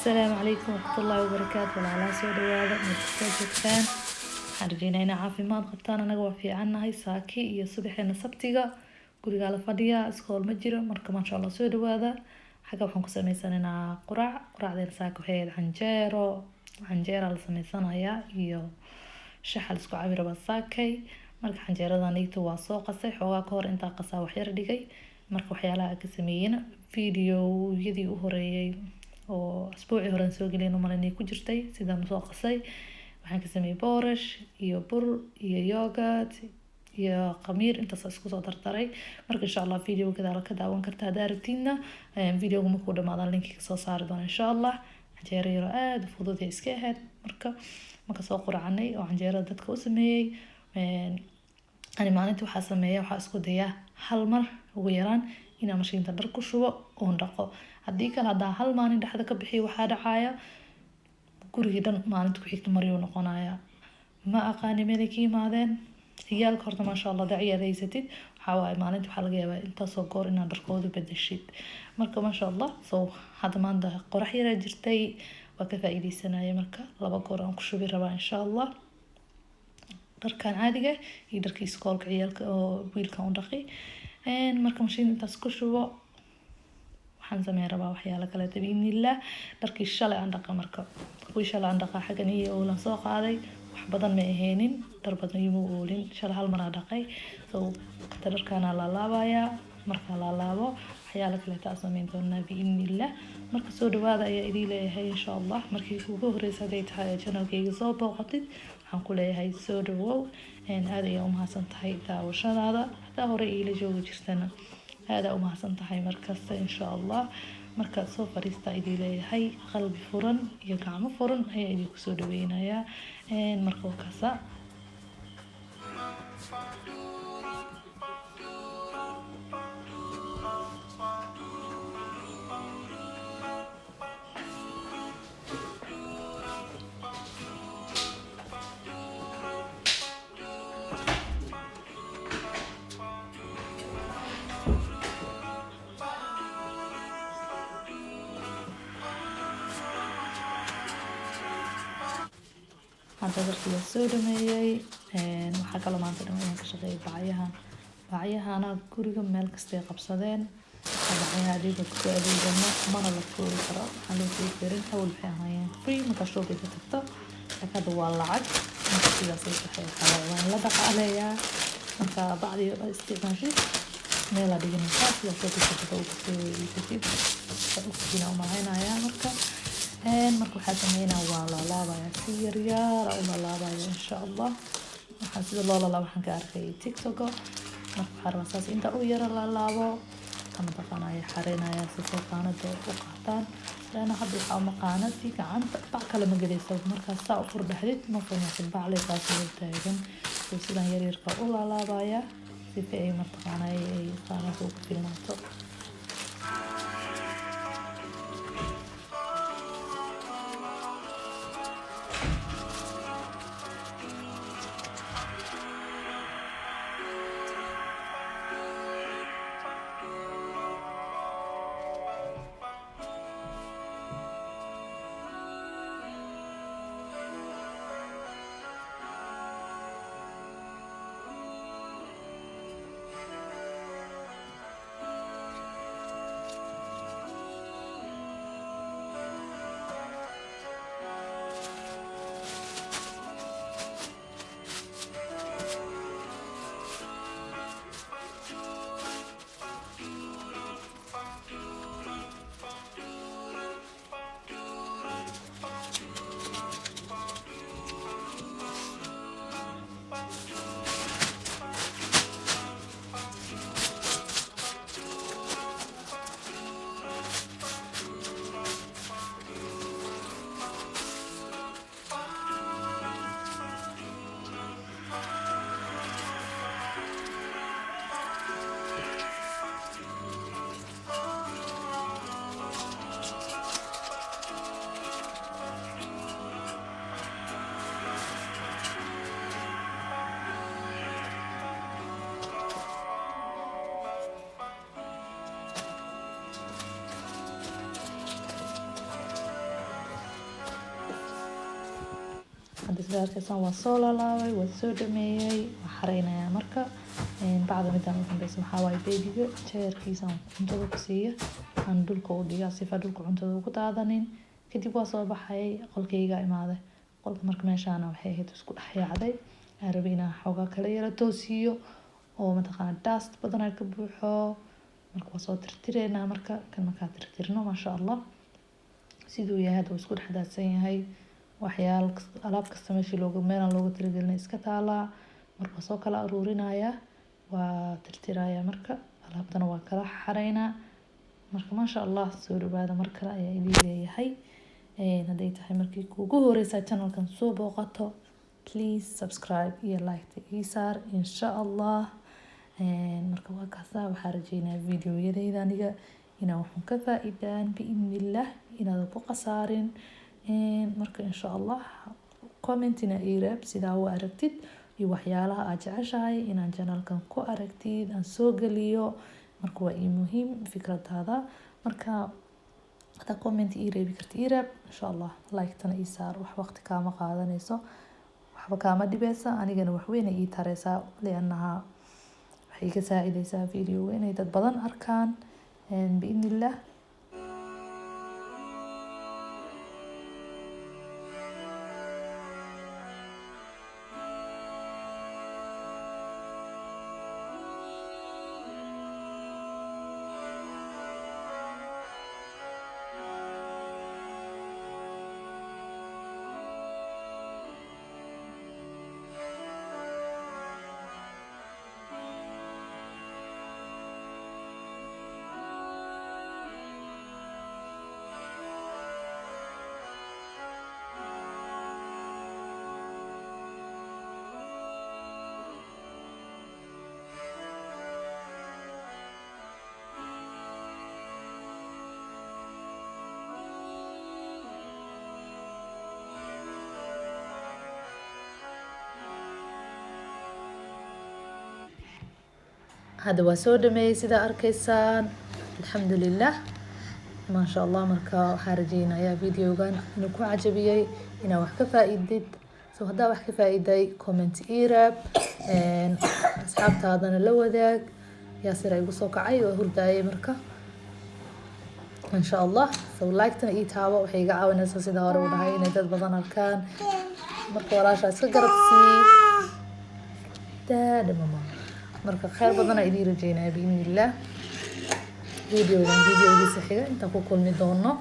Asalaamu calaykum waraxmatullaahi wabarakaatu. Walaalaha, soo dhawaada meel kastaa joogtaan. Waxaan rajeynaa inaa caafimaad qabtaan. Anaga waa fiicannahay. Saaki iyo subaxeena sabtiga gurigaa la fadhiyaa, iskool ma jiro. Marka maasha Allah, soo dhawaada. Xagga waxaan ku sameysanaynaa quraac. Quraacdeena saaka waxay ahayd canjeero. Canjeera la sameysanayaa iyo shaxa la isku cabi rabaa saakay. Marka canjeeradan igta waa soo qasay xoogaa ka hor. Intaa qasaa wax yar dhigay. Marka waxyaalaha aan ka sameeyeyna videoyadii u horeeyay oo asbuucii horean soo gelin umalinay ku jirtay. Sidaan usoo qasay, waxaan ka sameeyey boorash iyo bur iyo yogurt iyo khamiir, intaas isku soo dardaray. Marka insha Allah video gadaal ka daawan karta haddaa rabtiinna. Videoga markuu dhamaadaan linkiga soo saari doona insha Allah. Canjeero yaro aada u fudud ay iska ahayd. Marka soo quracanay oo canjeerada dadka u sameeyey. Ani maalintii waxaa sameeya, waxaa isku dayaa hal mar ugu yaraan inaan mashiinta dhar ku shubo oon dhaqo. Haddii kale, haddaa hal maalin dhexda ka bixiyo, waxaa dhacaya gurigii dhan maalinta ku xigta maryuu noqonaya. Ma aqaani meelay ka yimaadeen ciyaalka. Horta maasha Allah, hadaa ciyaal haysatid, waxaa waaye maalinta waxaa laga yaabaa intaasoo goor inaad dharkooda bedeshid. Marka maasha Allah, so hadda maanta qorax yaraa jirtay, waa ka faa'iideysanaya. Marka laba goor aan ku shubi rabaa insha Allah, dharkan caadiga iyo dharkii iskoolka ciyaalka oo wiilkan u dhaqi. Marka mashiin intaas ku shubo, waxaan sameyn rabaa waxyaalo kaleeto biidnillah. Dharkii shalay aan dhaqa, marka kuwii shalay aan dhaqaa xaggan iyo oolan soo qaaday. Wax badan ma aheenin, dhar badan ima oolin shalay, hal maraa dhaqay. So hada dharkaanaa laalaabayaa. Markaa laalaabo, waxyaalo kaleeto aan sameyn doonaa biidnillah. Marka soo dhawaada ayaa idin leeyahay insha Allah. Markii ugu horeysa hadday tahay channelkayga soo booqatid, waxaan ku leeyahay soo dhawow, aad ayaa umahadsan tahay daawashadaada. Haddaa hore iila joogi jirtana, aada umahadsan tahay markasta insha Allah. Marka soo fariista idin leeyahay, qalbi furan iyo gacmo furan ayaa idinku soo dhaweynayaa. Marka waa kaasa. Hadda darkii waa soo dhameeyey. Waxaa kaloo maanta dhan inaan ka shaqeeyay bacyahan. Bacyahana guriga meel kastay qabsadeen. Bacyaha adeega kusoo adeegano mana la tuuri karo, waxaan loo tuuri karin. Awal waxay ahaayeen free markaa shopping ka tagto, laakiin hadda waa lacag. Marka sidaas ay tahay, waxaa waa in la dhaqaaleeyaa. Marka bacdii isticmaashid, meelaa dhiganaysaa sida shopping ka tagto ugu soo iibsatid. Ogtiina umalaynayaa. Marka waxaa sameynaa, waa laalaabaya, si yaryaara u laalaabaya insha Allah. Waxaan sida loo laalaabo waxaan ka arkay TikTok. Marka waxaa rabaa saas inta u yara laalaabo ama taqaanaya xareynaya si soo qaanada u qaataan, leana hadda waxaa uma qaanadii gacanta bac kale ma gelaysa. Markaas saa u furdhaxdid, ma furmaysid, bacle saas loo taagan. So sidan yaryarka u laalaabaya sifa ay mataqaanay ay qaanada ugu filnaato. Hadda sida arkaysaan waa soo laalaabay, waa soo dhameeyey, waa xareynayaa. Marka bacda midaan u dambeysa waxaa waaye babyga chairkiisa aan cuntada ku siiya, aan dhulka u dhigaa sifa dhulka cuntada ugu daadanin. Kadib waa soo baxay, qolkayga imaaday. Qolka marka meeshaana waxay ahayd isku dhex yaacday. Aan rabay inaan xoogaa kala yara toosiyo oo mataqaana dust badan ka buuxo. Marka waa soo tirtireynaa. Marka kan markaa tirtirno, maasha Allah, siduu yahay hadda wuu isku dhex daadsan yahay. Waxyaal alaab kasta meeshii looga meelaan looga talagelin iska taalaa. Marka waa soo kala aruurinayaa, waa tirtirayaa, marka alaabtana waa kala xareynaa. Marka maasha Allah, soo dhawaada mar kale ayaa idin leeyahay. Hadday tahay markii kuugu horeysa channelkan soo booqato, please subscribe iyo like ii saar, insha Allah. Marka waa kaasa. Waxaa rajeynayaa videoyadayda aniga inaan waxun ka faa-iidaan, biidnillah, inaadan ku khasaarin. Marka insha Allah commentina ii reeb sidaa u aragtid iyo waxyaalaha aad jeceshahay inaan channelkan ku aragtid aan soo geliyo. Marka waa ii muhiim fikradaada. Marka hadaa comment ii reebi karta, ii reeb, insha Allah. Like-tana ii saar, wax waqti kaama qaadanayso, waxba kaama dhibeysa, anigana waxweyna ii tareysaa, liannaha waxay iga saacideysaa videoga inay dad badan arkaan, biidnillah. Hadda waa soo dhameeyey, sidaa arkaysaan, alxamdulilah, maasha Allah. Marka waxaa rajeynayaa videogan inuu ku cajabiyey, inaa wax ka faa-iidid. So haddaa wax ka faa-iiday, comment ii reeb, asxaabtaadana la wadaag. Yaasir igu soo kacay oo hurdaayay. Marka insha Allah, so like-tana ii taabo, waxay iga caawinaysaa, sida hore u dhahay, inay dad badan arkaan. Marka walaashaa iska garab sii daadha mama. Marka kheyr badanaa idiin rajeynaya, biidnillah. Videogan videogiisa xiga intaan ku kulmi doono,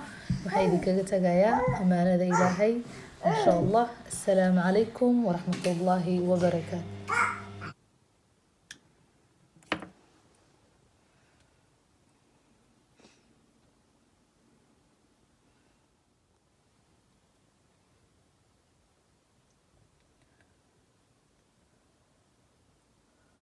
waxaa idinkaga tagayaa amaanada Ilaahay, insha Allah. Assalaamu calaykum waraxmatullaahi wabarakaatu.